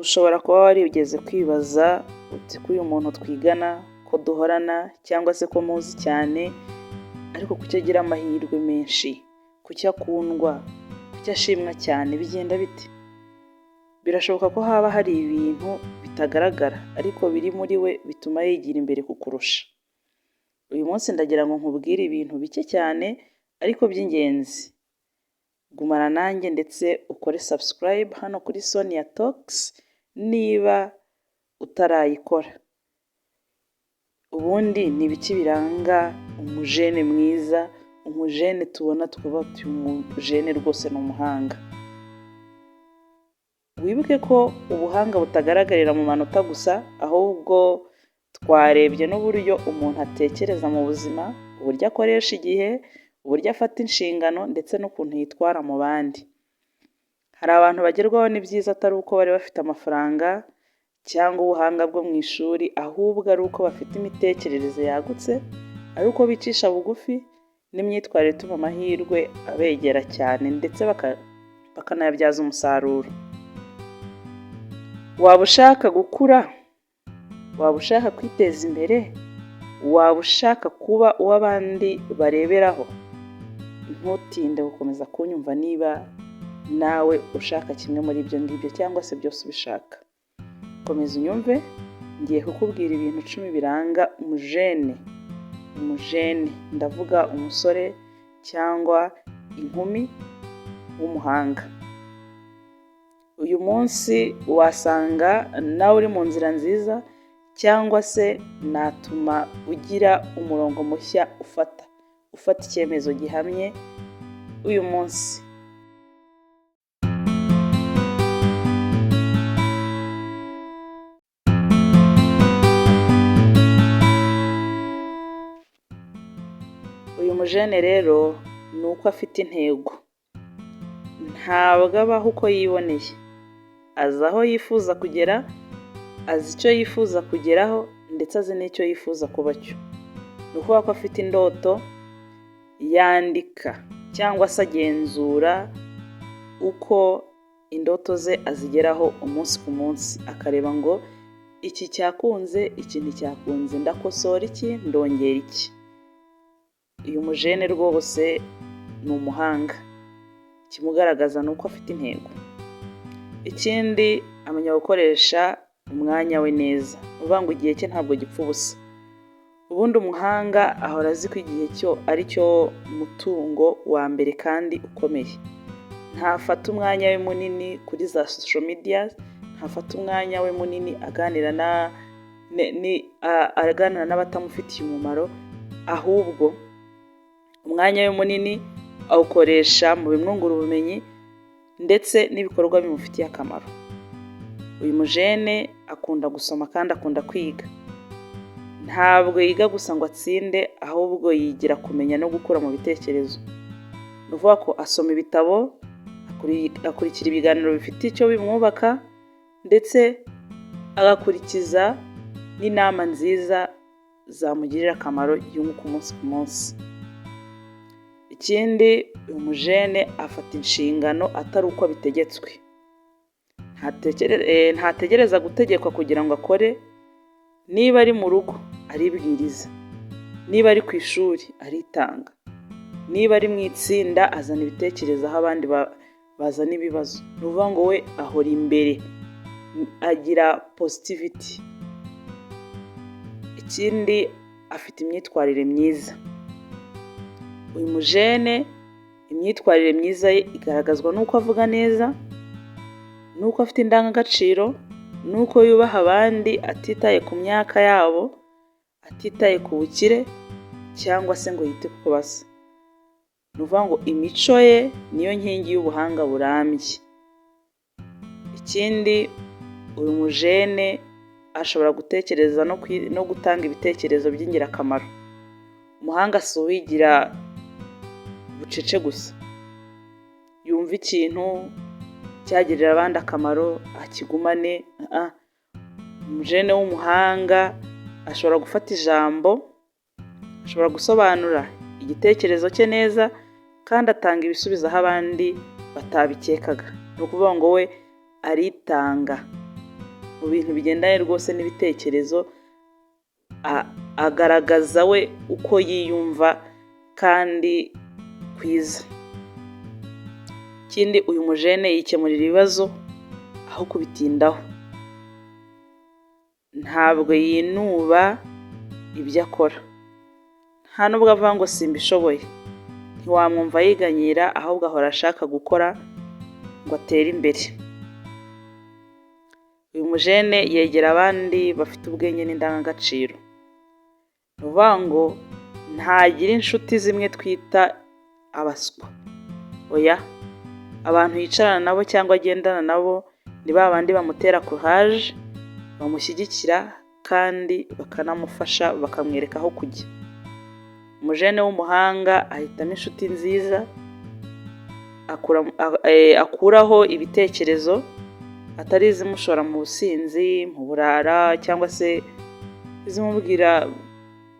Ushobora kuba warigeze kwibaza uti ko uyu muntu twigana, ko duhorana cyangwa se ko muzi cyane, ariko kuki agira amahirwe menshi, kuki akundwa, kuki ashimwa cyane, bigenda bite? Birashoboka ko haba hari ibintu bitagaragara ariko biri muri we bituma yigira imbere kukurusha. Uyu munsi ndagira ngo nkubwire ibintu bike cyane ariko by'ingenzi. Gumana nanjye ndetse ukore subscribe hano kuri Sonia Talks niba utarayikora. Ubundi ni ibiki biranga umujene mwiza, umujene tubona tukavuga tuti uyu mujene rwose ni umuhanga? Wibuke ko ubuhanga butagaragarira mu manota gusa, ahubwo twarebye n'uburyo umuntu atekereza mu buzima, uburyo akoresha igihe, uburyo afata inshingano ndetse n'ukuntu yitwara mu bandi. Hari abantu bagerwaho n'ibyiza atari uko bari bafite amafaranga cyangwa ubuhanga bwo mu ishuri, ahubwo ari uko bafite imitekerereze yagutse, ari uko bicisha bugufi n'imyitwarire ituma amahirwe abegera cyane ndetse bakanayabyaza umusaruro. Waba ushaka gukura, waba ushaka kwiteza imbere, waba ushaka kuba uwo abandi bareberaho, ntutinde gukomeza kunyumva niba nawe ushaka kimwe muri ibyo ngibyo cyangwa se byose ubishaka. Komeza unyumve, ngiye kukubwira ibintu 10 biranga umujene. Umujene ndavuga umusore cyangwa inkumi w'umuhanga. Uyu munsi wasanga nawe uri mu nzira nziza cyangwa se natuma ugira umurongo mushya ufata icyemezo gihamye uyu munsi. Uyu mujene rero ni uko afite intego, ntabwo abaho uko yiboneye, azi aho yifuza kugera, azi icyo yifuza kugeraho ndetse azi n'icyo yifuza kuba cyo. Ni ukuvuga ko afite indoto, yandika cyangwa se agenzura uko indoto ze azigeraho umunsi ku munsi, akareba ngo iki cyakunze, iki nticyakunze, ndakosora iki, ndongera iki. Uyu mujene rwose ni umuhanga, ikimugaragaza ni uko afite intego. Ikindi amenya gukoresha umwanya we neza, ni ukuvuga ngo igihe cye ntabwo gipfa ubusa. Ubundi umuhanga ahora azi ko igihe cyo ari cyo mutungo wa mbere kandi ukomeye. Ntafata umwanya we munini kuri za social media, ntafata umwanya we munini aganira n'abatamufitiye umumaro, ahubwo umwanya we munini awukoresha mu bimwungura ubumenyi ndetse n'ibikorwa bimufitiye akamaro. Uyu mujene akunda gusoma kandi akunda kwiga. Ntabwo yiga gusa ngo atsinde, ahubwo yigira kumenya no gukura mu bitekerezo. Ni ukuvuga ko asoma ibitabo, akurikira ibiganiro bifite icyo bimwubaka ndetse agakurikiza n'inama nziza zamugirira akamaro yunguka umunsi ku munsi. Ikindi uyu mujene afata inshingano atari uko abitegetswe. Ntategereza gutegekwa kugira ngo akore, niba ari mu rugo aribwiriza, niba ari ku ishuri aritanga, niba ari mu itsinda azana ibitekerezo aho abandi bazana ibibazo. Ni ukuvuga ngo we ahora imbere, agira positivity. Ikindi afite imyitwarire myiza. Uyu mujene imyitwarire myiza ye igaragazwa n'uko avuga neza, n'uko afite indangagaciro, n'uko yubaha abandi atitaye ku myaka yabo, atitaye ku bukire cyangwa se ngo yite kuko basa. Ni ukuvuga ngo imico ye niyo nkingi y'ubuhanga burambye. Ikindi uyu mujene ashobora gutekereza no gutanga ibitekerezo by'ingirakamaro. Umuhanga si uwigira bucece gusa, yumva ikintu cyagirira abandi akamaro akigumane. Umujene w'umuhanga ashobora gufata ijambo, ashobora gusobanura igitekerezo cye neza kandi atanga ibisubizo aho abandi batabikekaga. Ni ukuvuga ngo we aritanga. Mu bintu bigendanye rwose n'ibitekerezo, agaragaza we uko yiyumva kandi kwiza. Ikindi, uyu mujene yikemurira ibibazo aho kubitindaho. Ntabwo yinuba ibyo akora, nta nubwo avuga ngo simbishoboye. Ntiwamwumva yiganyira, ahubwo ahora ashaka gukora ngo atere imbere. Uyu mujene yegera abandi bafite ubwenge n'indangagaciro. Ni ukuvuga ngo ntagira inshuti zimwe twita abaswa, oya. Abantu yicarana nabo cyangwa agendana nabo ni ba bandi bamutera courage, bamushyigikira kandi bakanamufasha, bakamwereka aho kujya. Umujene w'umuhanga ahitamo inshuti nziza akuraho ibitekerezo, atari izimushora mu businzi, mu burara, cyangwa se izimubwira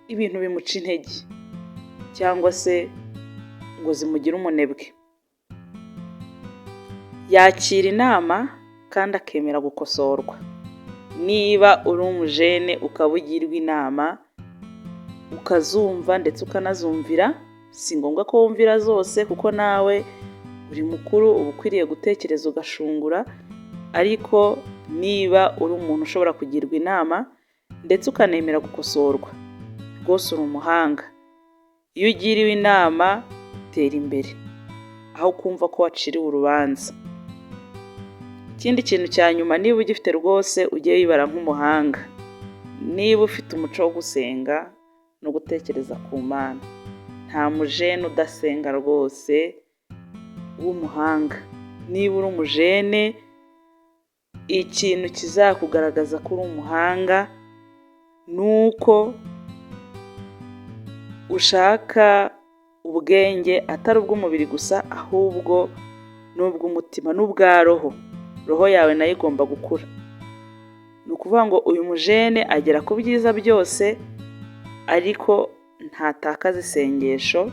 ibintu bimuca intege, cyangwa se ngo zimugire umunebwe. Yakira inama kandi akemera gukosorwa. Niba uri umujene ukaba ugirwa inama, ukazumva ndetse ukanazumvira, si ngombwa ko wumvira zose kuko nawe uri mukuru, uba ukwiriye gutekereza ugashungura, ariko niba uri umuntu ushobora kugirwa inama ndetse ukanemera gukosorwa, rwose uri umuhanga. Iyo ugiriwe inama utera imbere aho kumva ko waciriwe urubanza. Ikindi kintu cya nyuma, niba ugifite rwose ujye wibara nk'umuhanga. Niba ufite umuco wo gusenga no gutekereza ku Mana, nta mujene udasenga rwose w'umuhanga. Niba uri umujene, ikintu kizakugaragaza ko uri umuhanga ni uko ushaka ubwenge, atari ubw'umubiri gusa, ahubwo n'ubw'umutima n'ubwa roho. Roho yawe nayo igomba gukura. Ni ukuvuga ngo uyu mujene agera ku byiza byose, ariko ntatakaza isengesho,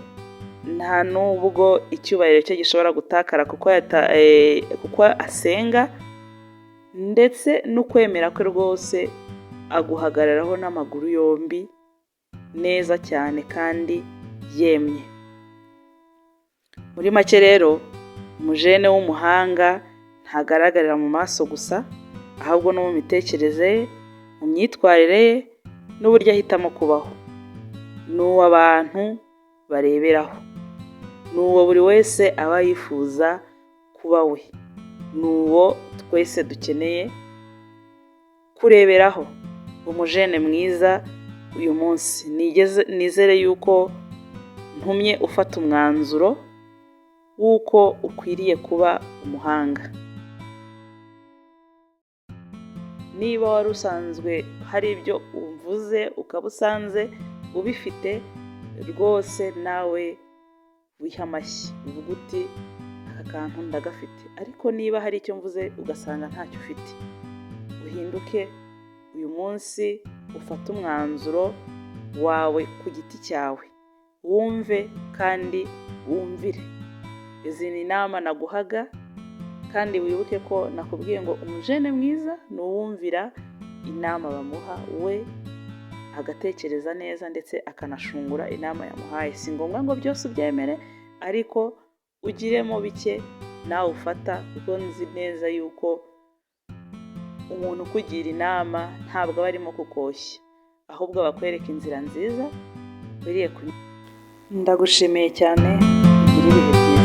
nta n'ubwo icyubahiro cye gishobora gutakara kuko asenga, ndetse n'ukwemera kwe rwose aguhagararaho n'amaguru yombi neza cyane kandi yemye. Muri make rero, umujene w'umuhanga ntagaragarira mu maso gusa, ahubwo no mu mitekerereze ye, mu myitwarire ye n'uburyo ahitamo kubaho. Ni uwo abantu bareberaho, ni uwo buri wese aba yifuza kuba we, ni uwo twese dukeneye kureberaho. Umujene mwiza uyu munsi, nizere yuko ntumye ufata umwanzuro w'uko ukwiriye kuba umuhanga. Niba wari usanzwe hari ibyo umvuze ukaba usanze ubifite, rwose nawe wihe amashyi uvuge uti aka kantu ndagafite. Ariko niba hari icyo mvuze ugasanga ntacyo ufite, uhinduke uyu munsi, ufate umwanzuro wawe ku giti cyawe, wumve kandi wumvire. Izi ni inama naguhaga, kandi wibuke ko nakubwiye ngo umujene mwiza ni uwumvira inama bamuha, we agatekereza neza ndetse akanashungura inama yamuhaye. Si ngombwa ngo byose ubyemere, ariko ugiremo bike nawe ufata, kuko nzi neza yuko umuntu ukugira inama ntabwo aba arimo kukoshya, ahubwo aba akwereka inzira nziza ukwiriye kunyura. Ndagushimiye cyane, ugire ibihe byiza.